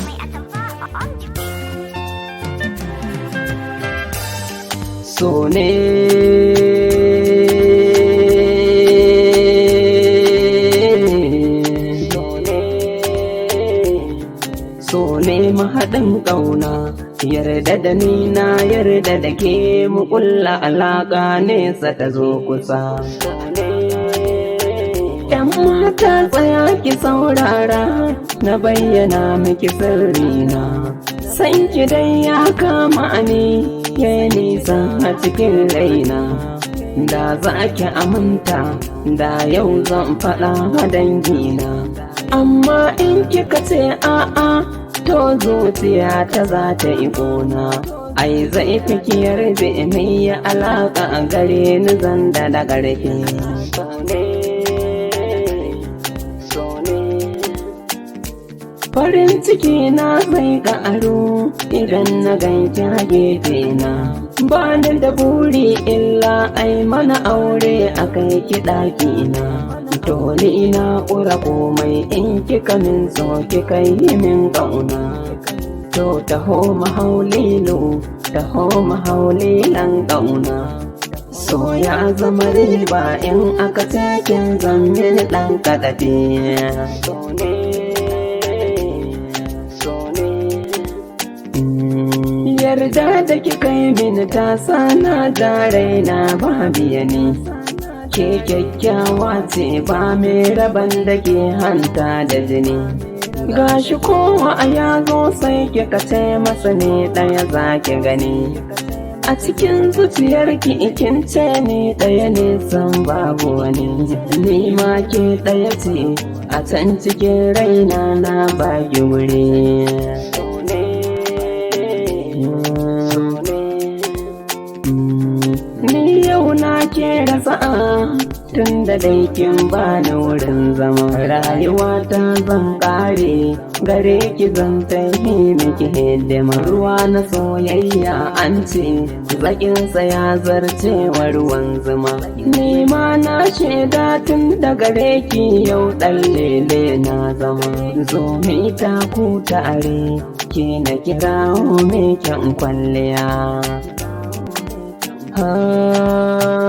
Mai Atamfa on the beat. So ne, so ne, so ne mahaɗin ƙauna. Yarda da ni, na yarda da ke, mu ƙulla alaƙa, nesa ta zo kusa. ‘Yan mata, tsaya ki saurara, na bayyana miki sirrina. San ki dai ya kama ni, ya yi nisa a cikin raina. Da za ki aminta, da yau zan faɗa wa dangina. Amma in kika ce a'a, to zuciya ta za ta yi ƙona. Ai zai fi ki yarda mai ya alaƙa a gare ni, zan da da ƙarfi. Farin ciki na zai ƙaru idan na ganki a gefe na. Ba ni da buri illa ai mana aure a kai ki ɗaki na. To ni na ƙura komai in kika min so, kika yi min ƙauna. To taho mahaulilo, taho mahaulilan ƙauna. So ya zama riba in aka cikin zammin ɗan kaɗaɗe. So ne, so ne. Yarda da kika yi mini ta sana da raina ba biya ni. Ke kyakkyawa ce, ba mai raban da ke hanta da jini. Gashi kowa a ya zo sai kika ce masa ne ɗaya za ki gani. A cikin zuciyarki kin ce ni ɗaya ne, san babu wani. Ni ma ke ɗaya ce a can cikin raina, na baki wuri. So ne, so ne. Ni yau na kera sa'a tun da dai kin bani wurin zama. Rayuwa ta zan kare gare ki, zan tahi miki hidima. Ruwa na soyayya an ce zaƙinsa ya zarce wa ruwan zuma. Ni ma na shaida tun da gare ki yau ɗan lele na zama. Zo mi ta ku tare, ke na kira mai kyan kwalliya. Ha.